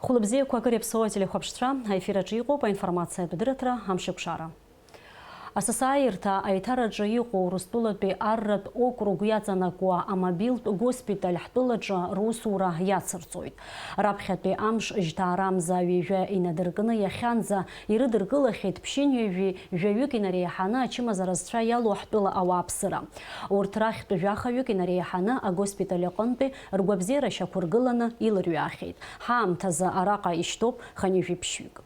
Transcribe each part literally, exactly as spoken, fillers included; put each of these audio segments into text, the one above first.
Хәлыбзиақәа акыр иаԥсоу ателехәаԥшцәа, аефир аҿы иҟоуп аинформациатә дырраҭара Амшыкәшара. Асасааирҭа аиҭараҿы иҟоу Урыстәылатәи арратә округ иаҵанакуа амобилтә госпиталь ҳтәылаҿы русура иацырҵоит. Раԥхьатәи амш жьҭаарамза ҩажәа инадыркны иахьанӡа ирыдыркылахьеит ԥшьынҩажәи жәаҩык инареиҳаны ачымазара зцәа иалоу ҳтәыла ауааԥсыра. Урҭ рахьтә жәахаҩык инареиҳаны агоспиталь аҟынтәи ргәабзиара шьақәыргыланы илырҩаахьеит. Ҳаамҭазы араҟа ишьҭоуп хынҩажәи ԥшьҩык.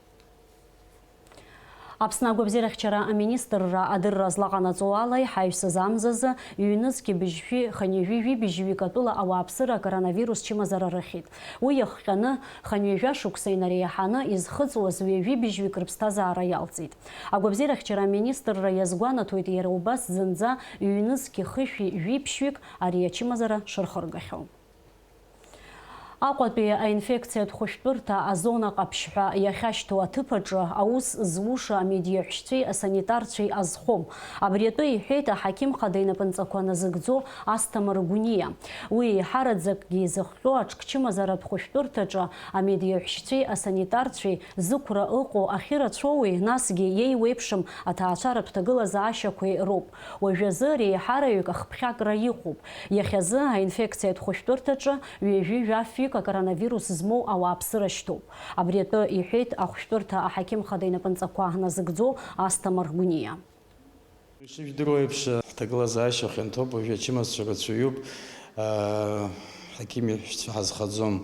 Аԥсны агәабзиарахьчара аминистрра адырра злаҟанаҵо ала, иҳаҩсыз амзазы ҩнызқь быжьшәи хынҩажәи жәибжьҩык атәыла ауааԥсыра акоронавирус чымазара рыхьит. Уи иахҟьаны, хынҩажәа шықәса инареиҳаны изхыҵуаз ҩажәи быжьҩык рыԥсҭазаара иалҵит. Агәабзиарахьчара аминистрра иазгәанаҭоит иара убас зынӡа ҩнызқь хышәи жәиԥшьҩык ари ачымазара шырхыргахьоу. Аҟәатәи аинфекциатә хәышәтәырҭа азона ҟаԥшь ҳәа иахьашьҭоу аҭыԥ аҿы аус зуша амедиаҳәшьцәеи асанитарцәеи азхом. Абри атәы иҳәеит аҳақьым хада инапынҵақәа назыгӡо Асҭамыр Гәниа. Уи еиҳараӡакгьы изыхҟьо аҽкчымазаратә хәышәтәырҭаҿы амедиаҳәшьцәеи асанитарцәеи зықәра ыҟоу ахьырацәоуи, насгьы иеиуеиԥшым аҭаацәаратә ҭагылазаашьақәеи роуп. Уажәазы реиҳараҩык ахԥхьакра иҟоуп. Иахьазы аинфекциатә хәышәтәырҭаҿы ҩажәи жәафҩык акоронавирус змоу ауааԥсыра шьҭоуп. Абри атәы иҳәеит ахәышәтәырҭа аҳақьым хада инапынҵақәа назыгӡо Асҭамыр Гәниа. Ишыжәдыруа еиԥш, ҳҭагылазаашьа хьанҭоуп, уажәы ачымазцәа рацәаҩуп, аа, ҳақьым иҳәшьцәа ҳазхаӡом.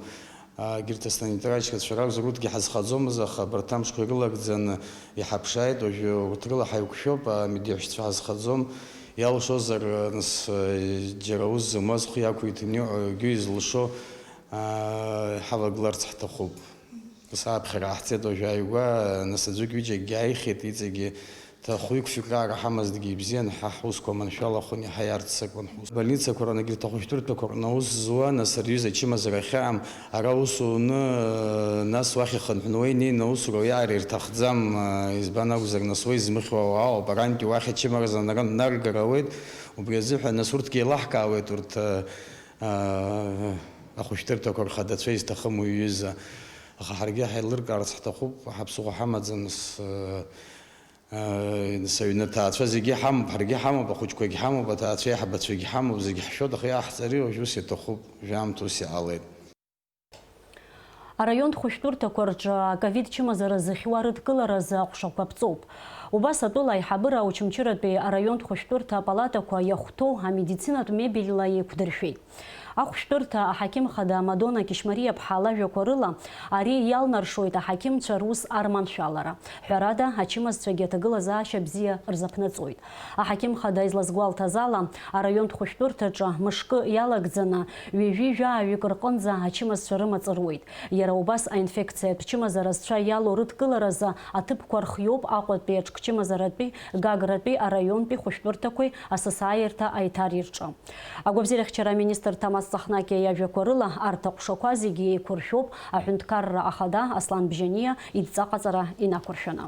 Егьырҭ асанитарчкацәа ракәзар, урҭгьы ҳазхаӡомызт, аха абарҭ амшқәа ирылагӡаны иҳаԥшааит, уажәы урҭ рыла ҳаиқәшәоуп, амедиаҳәшьцәа ҳазхаӡом, иалшозар, нас, џьара аус зымуаз хы иақәиҭын иҟоу егьаҩ изылшо, аа, ҳавагыларц ҳҭахуп. Нас ааԥхьара ҟаҳҵеит, уажәы ааигәа, нас аӡәык-ҩыџьакгьы ааихьеит, иҵегьы Ҭахәҩык фҩык раара ҳамазҭгьы ибзиан, ҳа ҳусқәа маншәалахон, иаҳа иарццакуан ҳус. Больницақәа ран егьырҭ ахәышәтәырҭақәа рҟны аус зуа, нас рҩыза ачымазара ахьаам, ара аус уны, нас уахь ихынҳәны уа инеины аусура уиаара ирҭахӡам, избан акәзар, нас уа измыхьуа ауаа ыҟоуп, арантәи уахь ачымазара наргар ауеит, убри азыҳәан, нас урҭгьы еилаҳкаауеит, урҭ, ахәышәтәырҭақәа рхадацәа изҭахым уҩыза. Аха ҳаргьы ҳаилыркаарц ҳҭахуп, ҳаԥсыхәа ҳамаӡам, нас, Сыҩны аҭаацәа зегьы ҳамоуп, ҳаргьы ҳамоуп, ахәыҷқәагь ҳамоуп, аҭаацәа аиҳабацәагь ҳамоуп, зегь ҳшәоит, аха иааҳҵари уажә ус иаҭахуп, жәаамҭа ус иҟалеит. Араионтә хәышәтәырҭақәа рҿы аковид чымазара зыхьуа рыдкыларазы аҟәшақәа ԥҵоуп. Убас атәыла аиҳабыра Очамчыратәи араионтә хәышәтәырҭа апалатақәа иахәҭоу амедицинатә мебельла еиқәдыршәеит. Ахәшәтәырҭа аҳақьым хада Мадона Кьышьмариаԥҳа лажәақәа рыла, ари иалнаршоит аҳақьымцәа рус арманшәалара. Ҳәарада, ачымазцәагьы аҭагылазаашьа бзиа рзаԥнаҵоит. Аҳақьым хада излазгәалҭаз ала, араионтә хәышәтәырҭаҿы мышкы иалагӡаны, ҩажәи жәааҩык рҟынӡа ачымазцәа рымаҵ руеит. Иара убас аинфекциатә чымазара зцәа иалоу рыдкыларазы аҭыԥқәа рхиоуп Аҟәатәи аҽкчымазаратәи, Гагратәи араионтәи хәышәтәырҭақәеи асасааирҭа аиҭари рҿы. Агәабзиарахьчара аминистр Ҭамаз Ҵахнакиа иажәақәа рыла, арҭ аҟәшақәа зегьы еиқәыршәоуп Аҳәынҭқарра Ахада Аслан Бжьаниа идҵа ҟаҵара инақәыршәаны.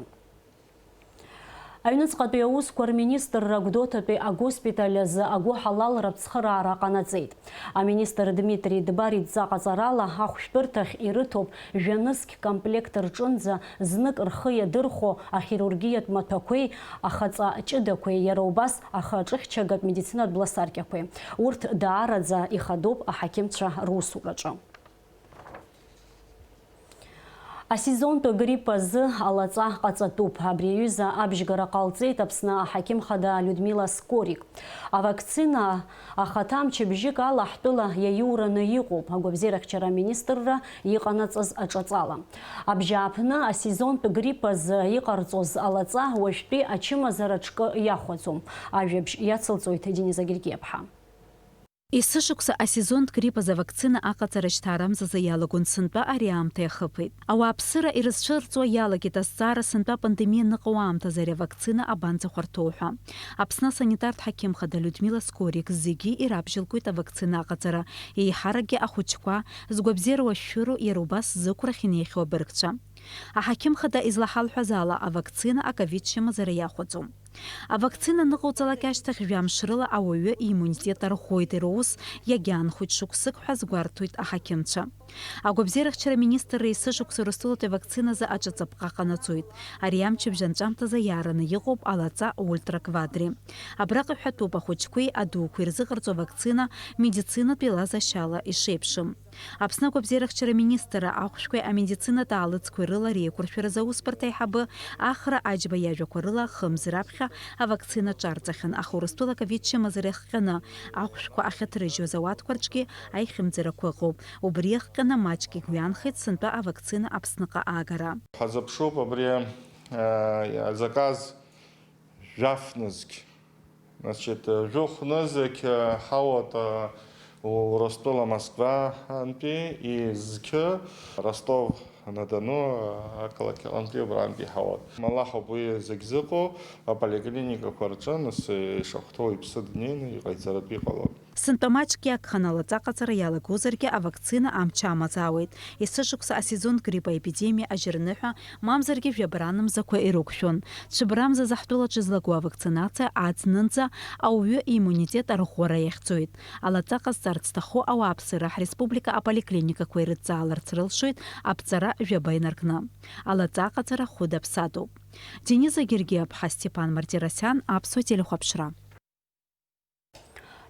Аҩныҵҟатәи аусқәа рминистрра Гәдоуҭатәи агоспиталь азы агәыҳалалратә цхыраара ҟанаҵеит. Аминистр Дмитри Дбар идҵа ҟаҵарала, ахәшәтәырҭахь ирыҭоуп жәа-нызқь комплект рҿынӡа знык рхы иадырхәо ахирургиатә маҭәақәеи ахаҵа ҷыдақәеи, иара убас ахы аҿыхьчагатә медицинатә бласаркьақәеи. Урҭ даараӡа ихадоуп аҳақьымцәа русураҿы. Асезонтә грипп азы алаҵа ҟаҵатәуп. Абри аҩыза абжьгара ҟалҵеит Аԥсны аҳақьым хада Людмила Скорик. Авакцина ахаҭа мчыбжьык ала ҳтәыла иаиураны иҟоуп, агәабзиарахьчара аминистрра иҟанаҵаз аҿаҵала. Абжьааԥны асезонтә грипп азы иҟарҵоз алаҵа уажәтәи ачымазара ҽкы иахәаӡом. Ажәабжь иацылҵоит Дениза Гергиаԥҳа. Есышықәса асезонтә грипп азы авакцина аҟаҵара жьҭаарамзазы иалагон, сынтәа ари аамҭа иахыԥеит. Ауааԥсыра ирызцәырҵуа иалагеит азҵаара, сынтәа апандемиа аныҟоу аамҭазы ари авакцина абанӡахәарҭоу ҳәа. Аԥсны асанитартә ҳақьым хада Людмила Скорик зегьы ирабжьалгоит авакцина аҟаҵара, еиҳаракгьы ахәыҷқәа, згәабзиара уашәшәыроу иара убас зықәрахь инеихьоу абыргцәа. Аҳақьым хада излаҳалҳәаз ала, авакцина аковид чымазара иахәаӡом. Авакцина аныҟауҵалак ашьҭахь жәамш рыла ауаҩы ииммунитет арӷәӷәоит, иара ус иагьаанхоит шықәсык ҳәа азгәарҭоит аҳақьымцәа. Агәабзиарахьчара аминистрра есышықәса Урыстәылатәи авакциназы аҿаҵаԥҟа ҟанаҵоит. Ари амчыбжь анҵәамҭазы иаараны иҟоуп алаҵа Ультра Квадри. Абраҟа иҳәатәуп ахәыҷқәеи адуқәеи ирзыҟарҵо авакцина медицинатә еилазашьала ишеиԥшым. Аԥсны агәабзиарахьчара аминистрра ахәшәқәеи амедицинатә аалыҵқәеи рыла реиқәыршәаразы аусбарҭа аиҳабы Ахра Аџьба иажәақәа рыла хымз раԥхьа авакцина ҿарҵахьан, аха Урыстәыла аковид чымазара иахҟьаны ахәшәқәа ахьаҭрыжьуаз ауаткәа рҿгьы аихьымӡарақәа ыҟоуп. Убри иахҟьаны маҷк игәҩанхеит сынтәа авакцина Аԥсныҟа аагара. Ҳазыԥшуп абри, э, азаказ жәаф нызқь. Значит, э, жәохә нызқь, э, ҳауат, э, Урыстәыла Москвантәи, и зқьы Ростов-на-Дону, э, ақалақь аҟынтәи убрантәи ҳауат. Малахоуп уи зегь зыҟоу, аполиклиникақәа рҿы, нас, э, ишахәҭоу иԥсы днеины иҟаиҵаратәы иҟалоит. Сынтәа маҷк иагхан алаҵа аҟаҵара иалагозаргьы, авакцина амч амазаауеит. Есышықәса асезон грипп аепидемиа ажьырныҳәа, мамзаргьы жәабаранымзақәа ирықәшәон. Цәыбрамзазы ҳтәылаҿы излаго авакцинациа аӡнынӡа ауаҩы иммунитет арӷәӷәара иахьӡоит. Алаҵа ҟазҵарц зҭаху ауааԥсыра ҳреспублика аполиклиникақәа ирыдҵааларц рылшоит аԥҵара жәаба инаркны. Алаҵа аҟаҵара хәыда-ԥсадоуп. Дениза Гергиаԥҳа, Степан Мартиросиан, Аԥсуа телехәаԥшра.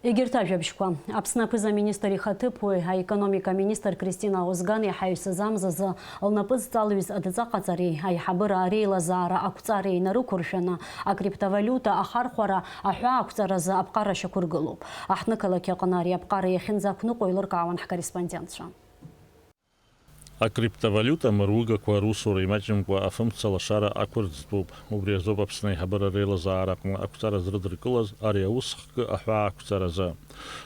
Егьырҭ ажәабжьқәа. Аԥсны аԥыза-министр ихаҭыԥуаҩ, аекономика аминистр Кристина Озгани ҳаҩсыз амзазы лнапы зҵалҩыз адҵа ҟаҵареи аиҳабыра реилазаара ақәҵареи инарықәыршәаны, акриптовалиута ахархәара аҳәаа ақәҵаразы аԥҟара шьақәыргылоуп. Аҳҭнықалақь аҟны ари аԥҟара иахьынӡақәныҟәо еилыркаауан ҳкорреспондентцәа. Акриптовалиута амыругақәа русура имаҷымкәа афымца лашара ақәырӡтәуп. Убри азоуп Аԥсны аиҳабыра реилазаара аҟны ақәҵара зрыдыркылаз ари аус хкы аҳәаа ақәҵаразы.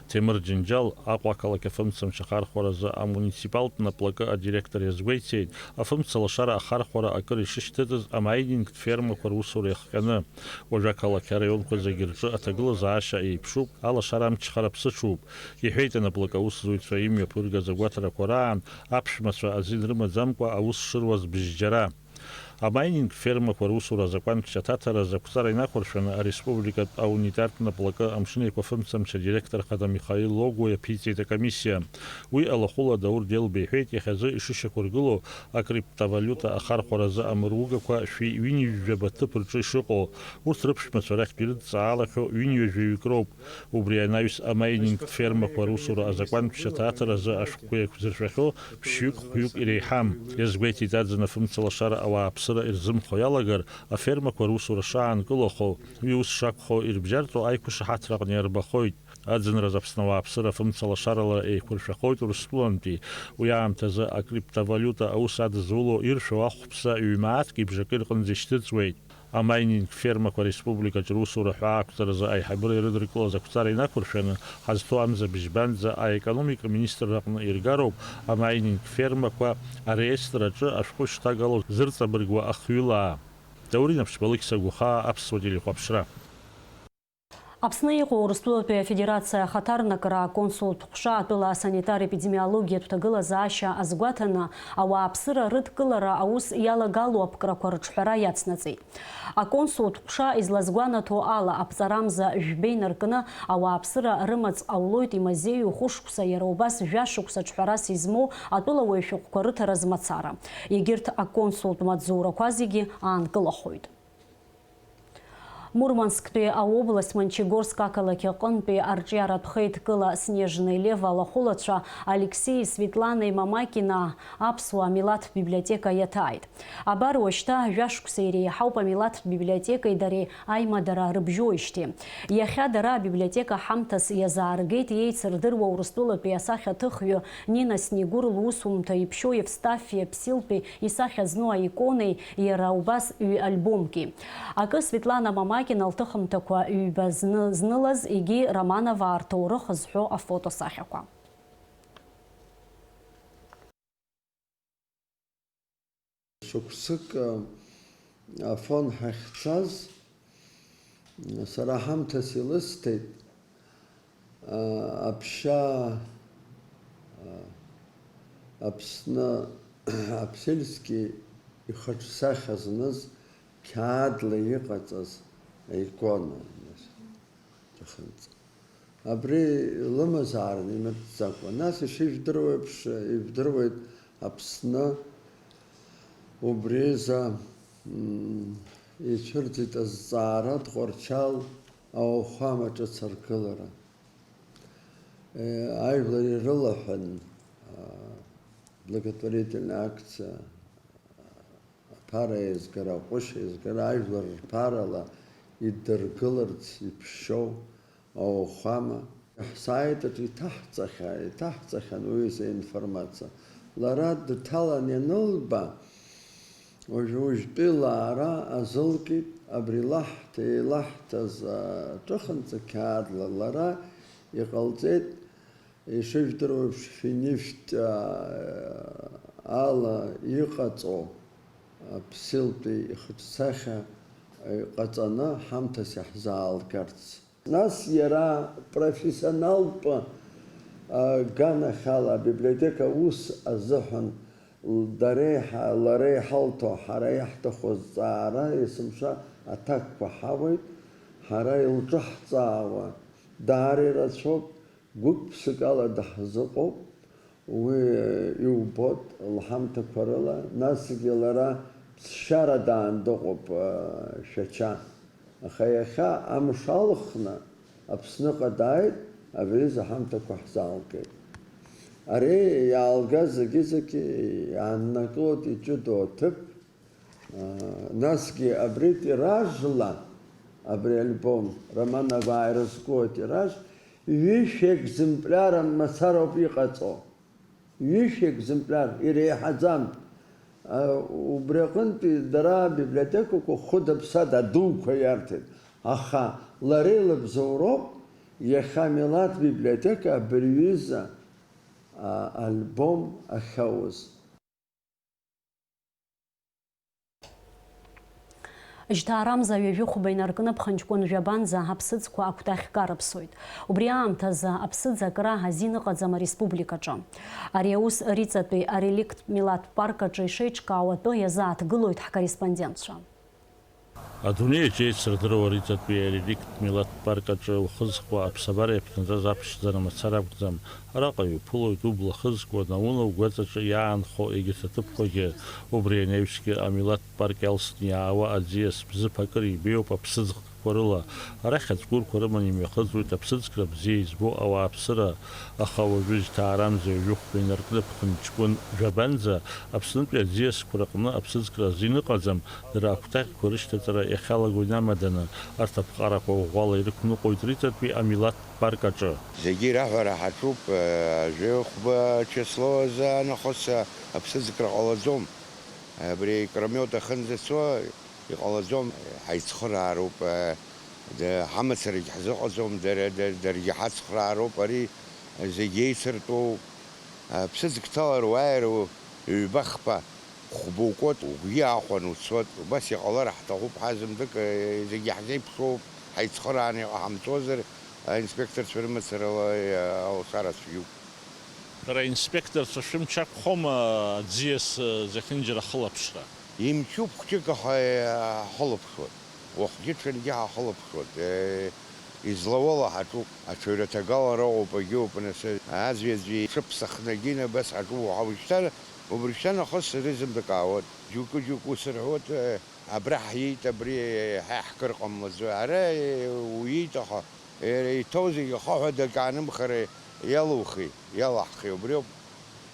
Ҭемыр Џьынџьал Аҟәа ақалақь афымцамч ахархәаразы амуниципалтә наплакы адиректор иазгәеиҭеит, афымца лашара ахархәара акыр ишышьҭыҵыз амайнинг фермақәа русура иахҟьаны. Уажәы ақалақь араионқәа зегьы рҿы аҭагылазаашьа еиԥшуп, алашара амчхара ԥсыҽуп, иҳәеит анаплакы аусзуҩцәа имҩаԥыргаз агәаҭарақәа раан аԥшәмацәа азин рымаӡамкәа аус шыруаз бжьџьара. Амайнинг фермақәа русура азакәантә шьаҭаҭара зықәҵара инақәыршәаны ареспубликатә аунитартә наплакы амшын еиқәафымцамч адиректор хада Михаил Логуа иаԥиҵеит акомиссиа. Уи алахәыла Даур Делба иҳәеит, иахьазы ишышьақәыргылоу акриптовалиута ахархәаразы амыругақәа шәи ҩынҩажәаба ҭыԥ рҿы ишыҟоу, урҭ рыԥшәмацәа рахьтә ирыдҵаалахьоу ҩынҩажәаҩык роуп. Убри анаҩс амайнинг фермақәа русура азакәантә шьаҭаҭаразы ашәҟәқәа еиқәзыршәахьоу ԥшьҩык-хәҩык иреиҳам. Иазгәеиҭеит, аӡын афымца лашара ауааԥсыра ирзымхо иалагар, афермақәа русура шаанкылахо, уи ус шакәхо ирыбжьарҵо аиқәышаҳаҭра аҟны иарбахоит. Аӡынраз Аԥсны ауааԥсыра афымца лашарала еиқәыршәахоит Урыстәылантәи. Уи аамҭазы акриптовалиута аус адызуло иршәу ахәԥса ҩ-мааҭк ибжакы рҟынӡа ишьҭыҵуеит. Амайнинг фермақәа республикаҿы русура ҳәаа ақәҵаразы аиҳабыра ирыдыркылаз ақәҵара инақәыршәаны, ҳазҭоу амза быжьбанӡа аекономика министрра аҟны иргароуп амайнинг фермақәа ареестр аҿы ашәҟәы шҭагало зырҵабыргуа ахҩылаа. Даур Инаԥшьба, Алықьса Гәахаа, Аԥсуа телехәаԥшра. Аԥсны иҟоу Урыстәылатәи Афедерациа ахаҭарнакра аконсултә ҟәша атәыла асанитар-епидемиологиатә ҭагылазаашьа азгәаҭаны, ауааԥсыра рыдкылара аус иалагало аԥкрақәа рыҿҳәара иацнаҵеит. Аконсултә ҟәша излазгәанаҭо ала, аԥҵарамза жәба инаркны, ауааԥсыра рымаҵ ҟаулоит имазеиу хәышықәса, иара убас жәашықәса ҿҳәарас измоу атәылауаҩ шәҟәқәа рыҭараз мацара. Егьырҭ аконсултә маҵзурақәа зегьы аанкылахоит. Мурмансктәи аобласт Мончегорск ақалақь аҟынтәи арҿиаратә хеидкыла Снежный лев алахәылацәа Алексеи Светланеи Мамакина аԥсуа милаҭтә библиотека иаҭааит. Абар уажәшьҭа жәашықәса иреиҳауп амилаҭтә библиотекеи дареи аимадара рыбжьоижьҭеи. Иахьа дара абиблиотека ҳамҭас иазааргеит еицырдыруа Урыстәылатәи асахьаҭыхҩы Нина Снегур лусумҭа иԥшьоу Евстафиа Ԥсилтәи исахьа зну аиконеи иара убас ҩ-альбомки. Акы Светлана Мамакина лҭыхымҭақәа ҩба зны-, знылаз, егьи Романоваа рҭоурых зҳәо афотосахьақәа. Шықәсык, а, Афон ҳахьцаз, сара ҳамҭас илысҭеит, а, аԥшьа, а, Аԥсны Аԥсельски ихаҿсахьа зныз қьаадла иҟаҵаз аикона, нас, ҿахынҵа. Абри лымазаарын имыртӡакәа. Нас ишыжәдыруеиԥш, ижәдыруеит Аԥсны. Убри изы, м, ицәырҵит азҵаара Тҟәарчал ауахәама ҿыц аргылара. Э, ажәлар ирылаҳәан, а, благотворительная акция, аԥара еизгара, аҟәыш еизгара, ажәлар рԥарала идыргыларц иԥшьоу ауахәама. Ҳсайт аҿы иҭаҳҵахьа-, иҭаҳҵахьан уи изы информациа. Лара дҭалан ианылба, уажә-, уажәтәи лаара азылкит, абри лаҳҭа-, еилаҳҭаз аҿыханҵа қьаадла лара иҟалҵеит, ишыжәдыруа еиԥш, финифтә, аа, ала иҟаҵоу аԥсилтәи ихаҿсахьа иҟаҵаны ҳамҭас иаҳзаалгарц. Нас иара профессионалтә, а, ганахьала абиблиотека аус азыҳәан дара иҳа-, лара иҳалҭо, ҳара иаҳҭаху азҵаара есымша аҭакқәа ҳауеит, ҳара илҿаҳҵаауа даара ирацәоуп, гәык-ԥсык ала даҳзыҟоуп, уи иубоит лҳамҭақәа рыла, насгьы лара ԥсшьара даан дыҟоуп, а, Шәача. Аха иахьа амш алхны Аԥсныҟа дааит, абри изы ҳамҭақәа ҳзаалгеит. Ари иаалгаз зегьы-зегьы иааннакылоит иҷыдоу аҭыԥ. Насгьы абри тиражла, абри альбом, Роман Агәаа ирызку атираж, ҩышәи екземпляр мацароуп иҟаҵоу. Ҩышәи екземпляр, иреиҳаӡам. Убри аҟынтәи дара абиблиотекақәа хәыда-ԥсада дуқәа иарҭеит. Аха лара илыбзоуроуп иахьа амилаҭ библиотека абри ҩыза, а, альбом ахьауз. Жьҭаарамза ҩажәи хәба инаркны ԥхынҷкәын жәабанӡа аԥсыӡқәа акәтаӷь карыԥсоит. Убри аамҭазы аԥсыӡ акра азин ыҟаӡам ареспубликаҿы. Ари аус Риҵатәи ареликттә милаҭтә парк аҿы ишеиҿкаау атәы иазааҭгылоит ҳкорреспондентцәа. Адунеи аҿы еицырдыруа Риҵатәи ареликттә милаҭтә парк аҿы ухы зхуа аԥсабара иаԥнаҵаз аԥшӡара мацара акәӡам. Араҟа иуԥылоит убла хызкуа, наунагӡаҿы иаанхо егьырҭ аҭыԥқәагьы. Убри анаҩсгьы амилаҭтә парк иалсны иаауа аӡиас бзыԥ акыр ибеиоуп аԥсыӡкқәа рыла. Арахь ацгәырқәа рыманы имҩахыҵуеит аԥсыӡкра бзиа избо ауааԥсыра. Аха уажәы жьҭаарамза ҩажәи хәба инаркны ԥхынҷкәын жәабанӡа Аԥснытәи аӡиасқәа рыҟны аԥсыӡкра азин ыҟаӡам, дара акәтаӷьқәа рышьҭаҵара иахьалаго инамаданы, арҭ аԥҟарақәа ӷәӷәала ирықәныҟәоит Риҵатәи амилаҭтә парк аҿы. Зегьы ираҳәара ҳаҿуп, жәаҩа хәба число азы анахыс аԥсыӡкра ҟалаӡом. Абри икромет ахьынӡацо иҟалаӡом, ҳаицхыраароуп, ҳамацарагь ҳзыҟаҵом, дара, даргьы ҳацхраароуп, ари зегь еицыртәоу. Ԥсыӡк ҭалар уааир ҩба-хԥа. Хәба укуеит, угәгьы аахәаны уцоит, убас иҟалар ҳҭахуп, ҳазымдык, зегьы иаҳзеиԥшроуп, ҳаицхырааны иҟаҳамҵозар, аинспекторцәа рымацарала алшара цәгьоуп. Дара аинспекторцәа шәымч ақәхома аӡиас зехьынџьара ахылаԥшра? Имчуп хәҷык, аха ҳахылаԥшуеит, уахгьы-ҽынгьы ҳахылаԥшуеит, излауала ҳаҿуп, аҽаҩраҭагалара ыҟоуп, агьоуп, нас аӡәи-аӡәи ҽыԥсахнагьы абас ҳаҿуп, уаҳа уажәшьҭа Убыршьҭа нахыс ирызымдакаауеит. Џьоукы-џьоукы ус рҳәоит, абра ҳиит, абри ҳа иаҳкыр ҟамлаӡои. Ара уиит, аха иара иҭоу зегьы ахаҳә адак аанымхар иалухи, иалаҳхи, убриоуп.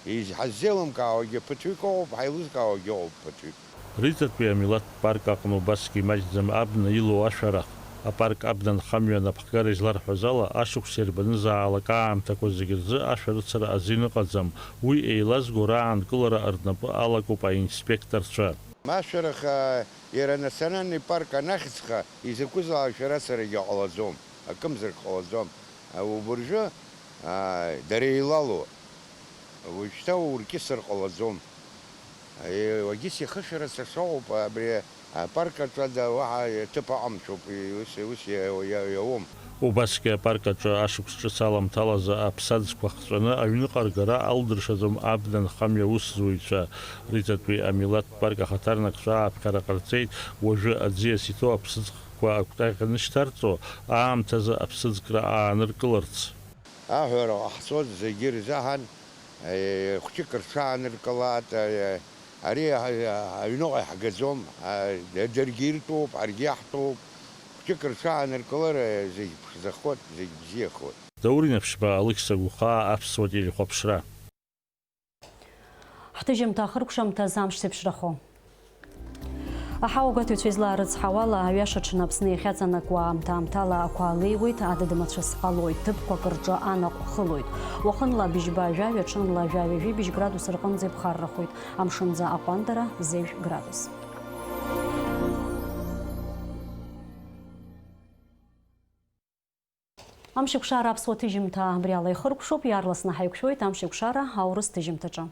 Из-, ҳаззеилымкаауагьы ԥыҭҩык ыҟоуп, ҳаилызкаауагьы ыҟоуп ԥыҭҩык. Риҵатәи амилаҭтә парк аҟны убасгьы имаҷӡам абна илоу ашәарах. Апарк абнанхамҩа анапхгара изларҳәоз ала, ашықәс иарбанызаалак аамҭақәа зегь рзы ашәарыцара азин ыҟаӡам. Уи еилазго раанкылара рнапы алакуп аинспекторцәа. Ашәарах, а, иара анациональный парк анахьӡха, изакәызаалак шәарацарагьы ҟалаӡом, акымзарак ҟалаӡом. А, убыржәы, а, дара еилалоу. Уажәшьҭа уркьысыр ҟалаӡом. Е, уагьыс ихышәара сашоуп, абри апарк аҿы ада уаҳа ҭыԥ аҟамшәоуп, ус, ус иа-, иа-, иауам. Убасгьы апарк аҿы ашықәс ҿыц аламҭалазы аԥсаӡқәа хҵәаны аҩныҟа ргара алдыршаӡом абнанхамҩа аусзуҩцәа. Риҵатәи амилаҭтә парк ахаҭарнакцәа ааԥхьара ҟарҵеит, уажәы аӡиас иҭоу аԥсыӡ Ҳаԥшьбақәа акәтаӷь анышьҭарҵо аамҭазы аԥсыӡкра ааныркыларц. Аҳәара ҟаҳҵоит зегьы ирзаҳан, хәҷык рҽааныркылааит, ари аҩныҟа иаҳгаӡом, даргьы иртәуп, ҳаргьы иаҳтәуп, хәҷык рҽааныркылар зегь ԥшӡахоит, зегь бзиахоит. Даур Инаԥшьба, Алықьса Гәхаа, Аԥсуа телехәаԥшра. Ҳҭыжьымҭа ахыркәшамҭаз амш зеиԥшрахо. Аҳауа гәаҭаҩцәа излаарыцҳауала, аҩаша ҽны Аԥсны иахьаҵанакуа аамҭа-аамҭала ақәа леиуеит, адыд-мацәыс ҟалоит, ҭыԥқәак рҿы анаҟә хылоит. Уахынла быжьба жәаҩа, ҽынла жәаҩа-жәибжь градус рҟынӡа иԥхаррахоит, амшынӡа аҟәандара зежә градус. Амшеикәшара аԥсуа ҭыжьымҭа абриала ихыркәшоуп, иаарласны ҳаиқәшәоит Амшеикәшара аурыс ҭыжьымҭаҿы.